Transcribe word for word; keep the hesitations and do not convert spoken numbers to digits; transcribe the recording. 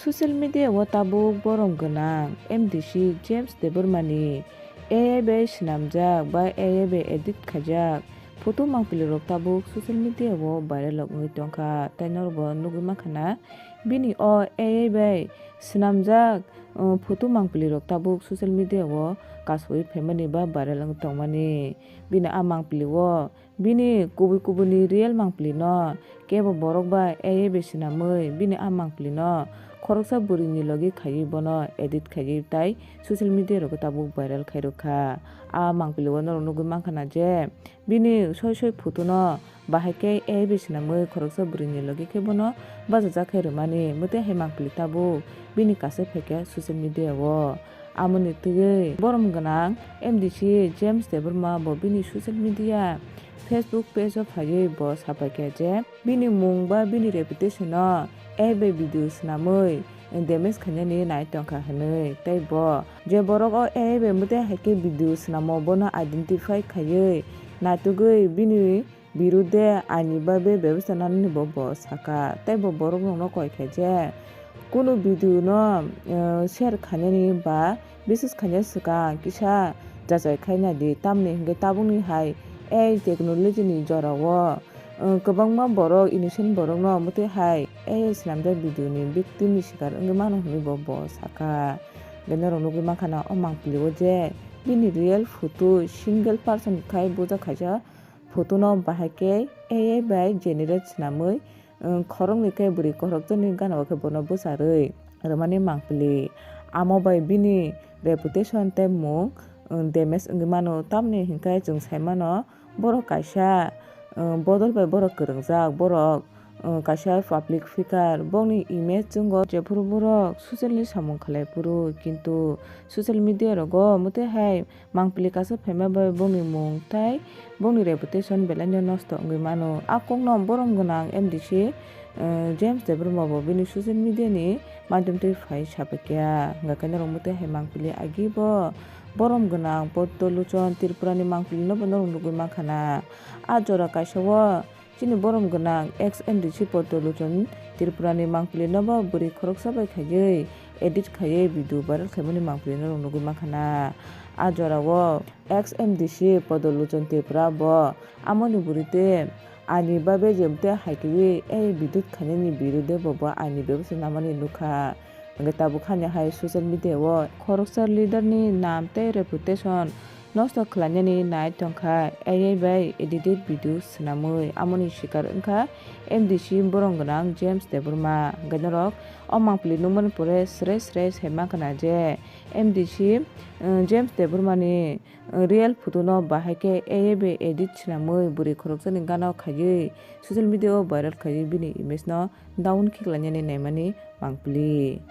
Social media o tabuk borom gwnang M D C James Debbarma ni A I bai swnamjak ba A I bai edit khaijak photo mangpili rok tabuk social media o viral wngwi tongkha, tei norok bo nugwi mankha na bini o A I bai swnamjak, uh, photo mangpili rok tabuk social media o kasui phaimani ba viral wngwi tongmani. Bini a mangpili o bini kubui kubui ni real mangpili no kebo borok bai A I bai swnamwi bini a mangpili no khoroksa bwrwi ni logi khaiwi bono edit khaiwi tai social media rogo tabuk viral khai rwkha. A mangpili o norok nugwi mankha na je bini soi soi photo no bahai khe A I bai swnamwi khoroksa bwrwi ni logi khe bono bachajak khe rwmani, mwtai hai mangpili tabuk bini kaisa phaikha social media o. Amoni twiwi borom gwnang M D C James Debbarma bo bini social media Facebook page o phaiwi bo sapaikha je bini mung ba bini reputation no A I bai video swnamwi damage khainani nai tongkha hwnwi, tei bo je borok o A I bai mwtai hai khe video swnamo bono identify khaiwi naitugwi bini birude aini bagwi bebostha nanani bo, bo saka. Tei bo borok rokno koi kha je kunu video no, eh, share khainani ba bises khaina swkang kisa jachai khai nai di, tamni hwnkhe tabukni hai A I technology ni jora o, eh, kwbangma borok innocent borok no mwtai hai A I swnamjak video ni victim ni swkar wngwi mano hwnwi bo, bo saka. Hwnkhe norok nugwi mankha na o mangpili o je bini real photo single person khai bujak khaisa photo no bahai khe A I bai generate swnamwi, um, khoroknwi khe bwrwi khoroksa ni gana o khe bono bwcharwi rwmani mangpili. Amo bai bini reputation tei mung, um, damage wngwi mano, tamni hwnkhe chwng sai mano borok kaisa, um, bodol bai borok kwrwngjak, borok, um, kaisa public figure, bokni image chwngo jephuru borok social ni samung khlai phuru, kintu social media rogo mwtai hai mangpili kaisa phaima bai bongni mung tei bongni reputation belai no nosto wngwi mano. A kokno borom gwnang M D C, eh, James Debbarma bo bini social media ni madhyam twi phai sapaikha. Hwnkhe norok mwtai hai mangpili agi bo borom gwnang Padma Lochon Tripura ni mangpili no bo norok nugwi mankha na. A jora kaisa o Chini borom gwnang ex M D C Padma Lochon Tripura ni mangpili no bo bwrwi khoroksa bai khaiwi edit khaiwi video viral khaimani mangpili norok nugwi mankha na. A jora o ex M D C Padma Lochon Tripura bo amoni bwrwi tei aini bagwi je mwtai hai khe ei video khainani birude bo, bo aini bebostha namani nukha. Hwnkhe tabuk hani hai social media o khoroksa leader ni nam tei reputation nosto khlainani nai tongkha A I bai edited video swnamwi, amoni sikar wngkha M D C borom gwnang James Debbarma. Hwnkhe norok o mangpili nukmani pore sre sre sai mankha na je M D C, uh, James Debbarma ni, uh, real photo no bahai khe A I bai edit swnamwi bwrwi khoroksani gana o khaiwi social media o viral khaiwi bini image no down khe khlainani naimani mangpili.